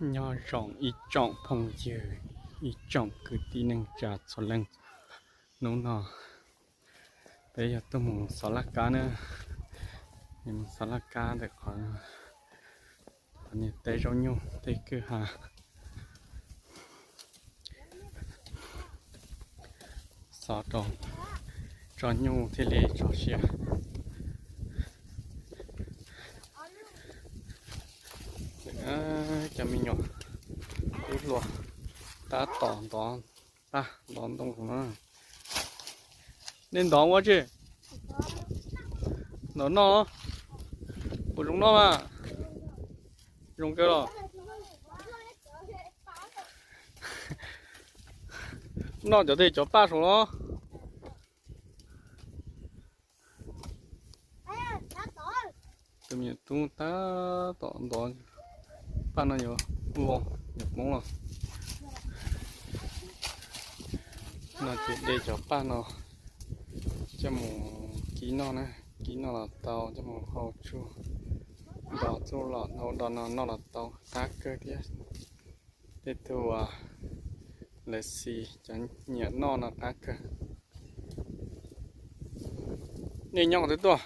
Nyob zoo ib tsoom phooj ywg, ib tsoom kwv tij neej tsa txhua leej. Hnub no peb yog tuaj mus xov laj kab na, mus xov laj kab ntawm qhov niag teb zaub nyuj tej kwj ha, xov rau tso nyuj thiaj li tso siav. Cov me nyuam tub hluas tab tom ntov paj ntov ntoo no. Nej ntov ua tsi? Ntov noj. Puas zoo noj mas? Zoo kawg los. Noj cov tej cov paj saum los. Tus me nyuam tub tab tom ntov paj no yuav vau, yuav poob los. No ces de cov paj no coj mus kib noj na, kib noj los tau, coj mus hau tsuj, do txuj lom hau do no noj los tau qab kawg thiab. Tej tug lawv xis cov nyiam noj no qab kawg. Nej nyob qhov twg tuaj?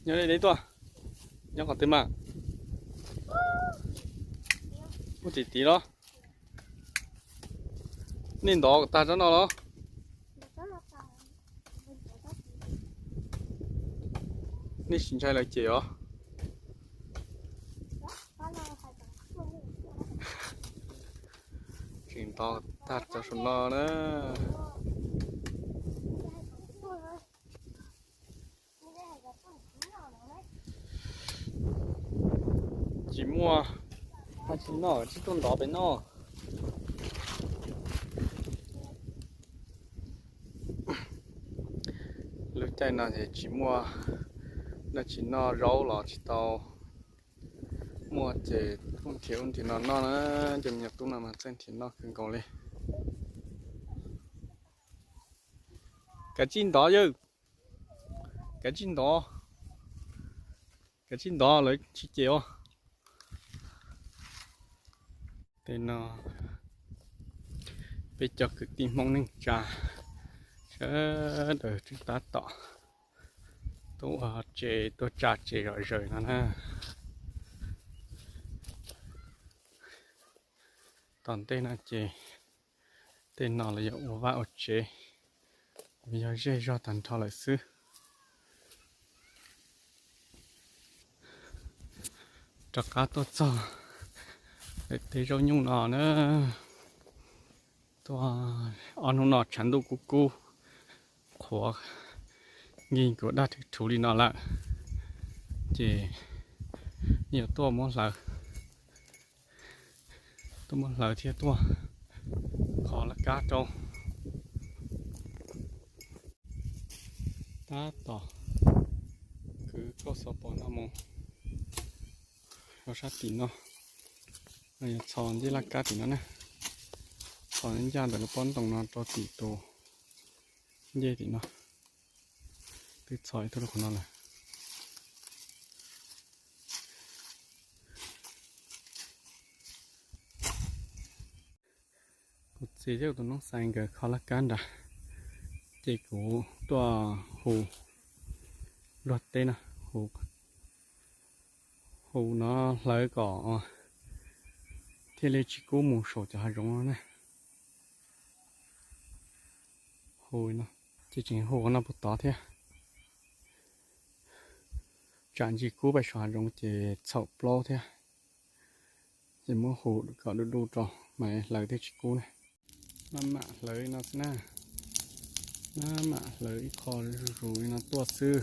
Nyob deb tuaj. Nyob qhov twg mas? Ub, tim tid los. Nej ntov kom tag tsob no los? Nej tsis ntshai lawv cem os? Tseem ntov tag cov saum no na. Tsis muaj dab tsi noj, tsis tuaj ntov pem no. Lub caij no ces tsis muaj dab tsi noj, zaub los tsis tau muaj ces kuj nrhiav ub nrhiav no noj na. Cov me nyuam tub no mas txawj nrhiav noj kawg nkaus li. Kav tsij ntov yawg, kav tsij ntov, kav tsij ntov lawv tsis cem os. Tej no peb cov kwv tij Hmoob neej tsa sawv daws twb tab tom tuaj ua tsev tuaj tsa tsev zom zaws no na. Tom ntej no ces tej no los yog ua vaj ua tsev, yog zej zog tag nrho lawm xwb. Rov qab tuaj txog tej zaub nyuj no na. Tuaj ob hnub no tshav ntuj kub kub, qhuav nkig kuv daj rhuv rhuv li no lawm, ces yuav tuaj muab hlawv, tuaj muab hlawv thiab tuaj kho laj kab rau. Tab tom kwv kauj xov pos no mus rau sab tim no, no yog txhos ncej laj kab tim no na, txhos ncaj ntawm lub pob ntoo no rau tim tus ncej tim no, twb txhos ib tug rau qhov no lawm. Kuv txiv thiab kuv tus noob xais nkawd kho laj kab nrad, ces kuv tuaj hu luag teb no, hu, hu no hlawv kom thiaj li tsis kub mus saum cov hav zoov no na. Hu no, ces tseem hu qhov no puag tod thiab, tsam ntsis kub pais saum hav zoov ces txhaum plaub thiab. Ces muab hu kom du du rau mas hlawv thiaj tsis kub na. Maj mam hlawv li no xwb na, maj mam hlawv ib qho zuj zus li no tuaj xwb,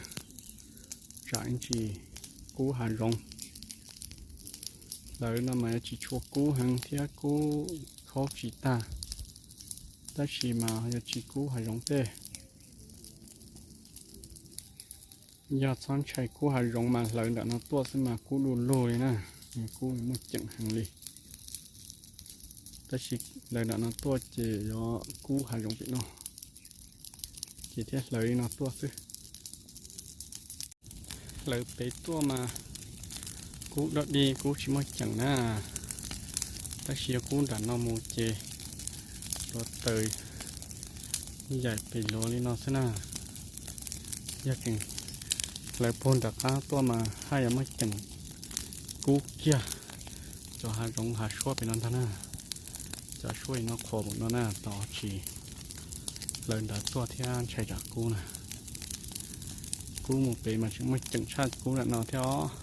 tsam ib ntsis kub hav zoov. Hlawv no mas yuav tsis tshua kub heev thiab kub khaub tsis tag, tab sis mas yuav tsis kub hav zoov tej. Yog txhob ntshai kub hav zoov mas hlawv nram no tuaj xwb mas kub du lug li na, kub muaj ceem heev li. Tab sis hlawv nram no tuaj ces yuav kub hav zoov pem no, ces thiaj hlawv li no tuaj xwb. Hlawv pem tuaj mas Kub dog dig, kub tsis muaj ceem na. Tab sis yog kub nram no mus ces hluav taws yaim pes luav li no xwb na. Yog tseem hlawv puag nram qab tuaj mas haj yam muaj ceem kub kiag. Cov hav zoov hav suab pem no ntag na. Cov suab no qhuav mus no na, tos tsis hlawv nrad tuaj thiab ntshai tsam kub na. Kub mus pem mas tseem muaj ceem tshaj kub nram no thiab os.